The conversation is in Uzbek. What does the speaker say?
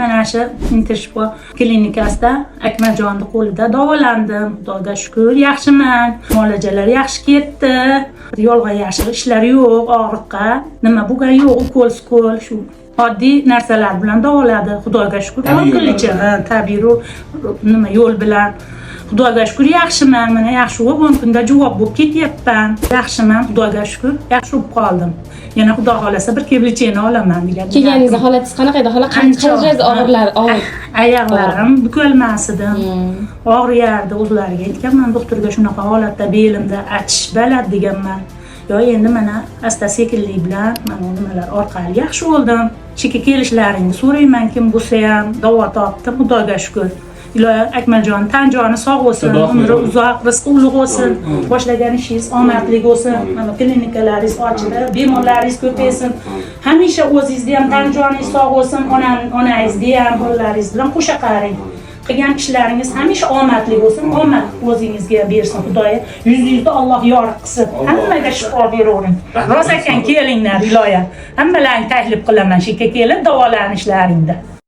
Mana shu Intershifo klinikasida Akmaljonni qo'lida davolandim. Xudoga shukur, yaxshiman. Muolajalar yaxshi ketdi. Yolg'on yashiq ishlar yo'q, og'riqqa nima bo'lgan yo'q, ukol skol shu oddiy narsalar bilan davoladi. Xudoga shukur, Tabiiy yo'llar kunlicha, bilan. ha, tabiiy nima yo'l bilan. Xudoga shukur, yaxshiman. Mana yaxshi bo'lib, 10 kunda javob bo'lib ketyapman. Yaxshiman, Xudoga shukur, yaxshi bo'lib qoldim. Yana Xudo xohlasa bir keblicheni olaman degan. Kelganingizda holatingiz qanaqa edi, xola? Ancha. Qancha og'irlar, og'ir? Oyoqlarim bukolmas edi. Og'riyardi, o'zlariga aytganman doktorga, shunaqa holatda belimda achish balad deganman. Yo endi mana asta sekinlik bilan mana bu nimalar orqali yaxshi bo'ldim. Chekka kelishlaringni so'rayman, kim bo'lsa ham davo topdim, Xudoga shukur. Iloyo Akmaljon tan joni sog' bo'lsin, Xudo umri xohlasa. uzoq, rizqi ulug' bo'lsin, boshlagan ishingiz omadli bo'lsin, mana klinikalaringiz ochilib, bemorlaringiz ko'paysin. Hamisha o'zingizni ham tan joningiz sog' bo'lsin, onangizni ham, bolalaringiz bilan qo'sha qaring. Qilgan ishlaringiz hamisha omadli bo'lsin, omad o'zingizga bersin Xudoyo. Yuzingizda Alloh yorug' qilsin. Hammaga shifo beravering. Rosa ekan kelinglar iloyo. Hammalaringni taklif qilaman, shu yerga kelib davolanishlaringda.